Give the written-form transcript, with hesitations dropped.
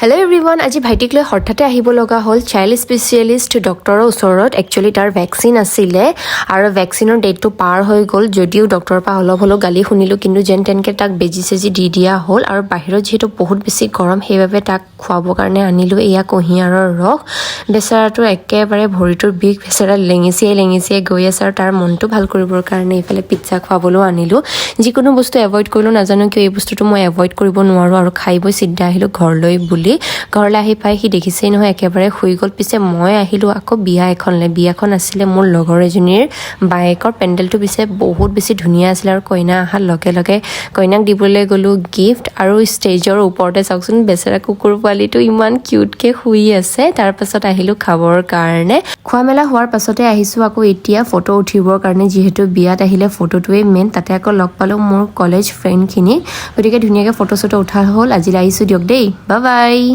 Hello' everyone, আজি ভাইটিক লৈ হঠাতে আহিব লগা হ'ল চাইল্ড স্পেচিয়েলিষ্ট ডক্টৰৰ ওচৰত। একচুৱেলি তাৰ ভেকচিন আছিলে আৰু ভেকচিনৰ ডেটটো পাৰ হৈ গ'ল যদিও ডক্টৰৰ পৰা অলপ হ'লেও গালি শুনিলোঁ, কিন্তু যেন তেনেকৈ তাক বেজি চেজি দি দিয়া হ'ল। আৰু বাহিৰত যিহেতু বহুত বেছি গৰম, সেইবাবে তাক খুৱাবৰ কাৰণে আনিলোঁ এয়া কুঁহিয়াৰৰ ৰস। বেচেৰাটো একেবাৰে ভৰিটোৰ বিষ, বেচেৰা লেঙেচিয়াই লেঙেচিয়াই গৈ আছে আৰু তাৰ মনটো ভাল কৰিবৰ কাৰণে এইফালে পিজ্জা খুৱাবলৈও আনিলোঁ। যিকোনো বস্তু এভইড কৰিলেও নাজানো কিয় এই বস্তুটো মই এভইড কৰিব নোৱাৰোঁ। আৰু খাই বৈ চিধা আহিলোঁ ঘৰলৈ বুলি। ঘৰলৈ আহি পাই সি দেখিছেই নহয়, একেবাৰে শুই গ'ল। পিছে মই আহিলোঁ আকৌ বিয়া এখনলৈ। বিয়াখন আছিলে মোৰ লগৰ এজনীৰ বায়েকৰ। পেণ্ডেলটো পিছে বহুত বেছি ধুনীয়া আছিলে আৰু কইনা অহাৰ লগে লগে কইনাক দিবলৈ গ'লোঁ গিফ্ট। আৰু ষ্টেজৰ ওপৰতে চাওকচোন, বেচেৰা কুকুৰ পোৱালিটো ইমান কিউটকৈ শুই আছে। তাৰপাছত আহিলোঁ খাবৰ কাৰণে। খোৱা মেলা হোৱাৰ পাছতে আহিছোঁ আকৌ এতিয়া ফটো উঠিবৰ কাৰণে, যিহেতু বিয়াত আহিলে ফটোটোৱেই মেইন। তাতে আকৌ লগ পালোঁ মোৰ কলেজ ফ্ৰেণ্ডখিনি, গতিকে ধুনীয়াকৈ ফটো চটো উঠা হ'ল। আজিলৈ আহিছোঁ দিয়ক দেই, বাই বাই।